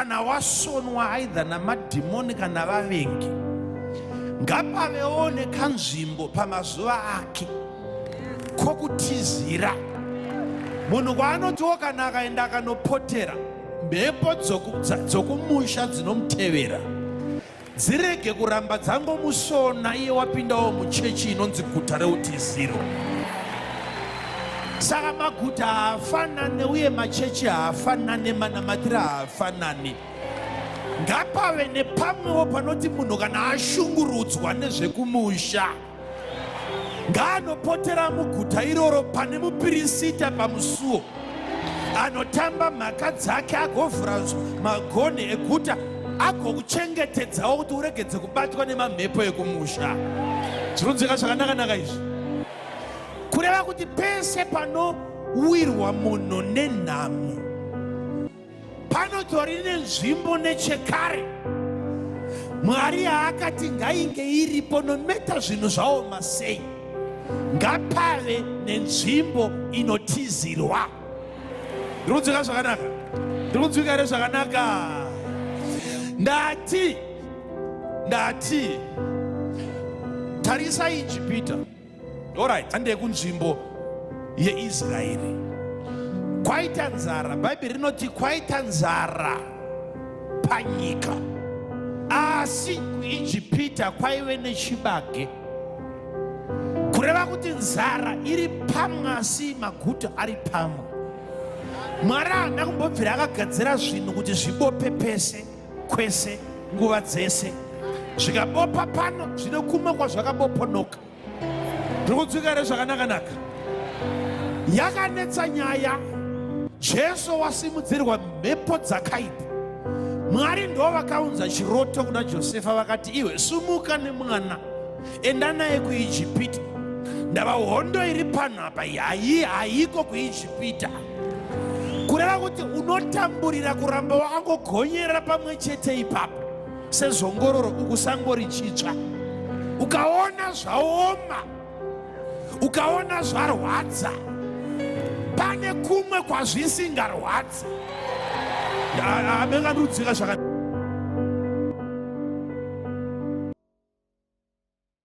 Kana wasonwa either namadhimoni kana vavengi, ngapavewo nekanzvimbo pamazuva ake kokutizira. Munhu kwaanotiwo kana akaenda akanopotera, mhepo dzokumusha dzinomutevera dzirege kuramba dzangomusona iye wapindawo muchechi inonzi guta reutiziro. Saka maguta haafanane uye machechi haafanane, manamatiro haafanane. Ngapave nepamwewo panoti munhu kana ashungurudzwa nezvekumusha ngaanopotera muguta iroro pane mupirisita pamusuo anotamba mhaka dzake agovhura magonhi eguta agokuchengetedzawo kuti uregedze kubatwa nemamhepo ekumusha. Zvinonzwika zvakanaka-naka izvi, kureva kuti pese panowirwa munhu nenhamo panotori nenzvimbo nechekare Mwari yaakati ngainge iripo, nometa zvinhu zvaoma sei, ngapave nenzvimbo inotizirwa. Ndiri kunzwika zvakanaka? Ndiri kunzwika here zvakanaka? Ndati, ndati tarisai Ijipita. Alright, handei kunzvimbo yeIsraeri. Kwaita nzara, Bhaibheri rinoti kwaita nzara panyika, asi kuIjipita kwaive nechibage, kureva kuti nzara iri pamwe asi maguta ari pamwe. Mwari haana kumbobvira akagadzira zvinhu kuti zvibope pese kwese nguva dzese. Zvikabopa pano zvine kumwe kwazvakaboponoka. Ndiri kunzwika here zvakanaka-naka? Yakanetsa nyaya. Jesu wasimudzirwa mhepo dzakaipa. Mwari ndo vakaunza chiroto kuna Josefa, vakati, iwe sumuka nemwana, enda naye kuIjipita. Ndava hondo iri pano apa haiko kuIjipita. Kureva kuti unotamburira kuramba wakangogonyera pamwe chete ipapo sezongororo ukusango richitsva. Ukaona zvaoma, ukaona zvarwadza, pane kumwe kwazvisingarwadzi. Amenga ndudzika zvaka.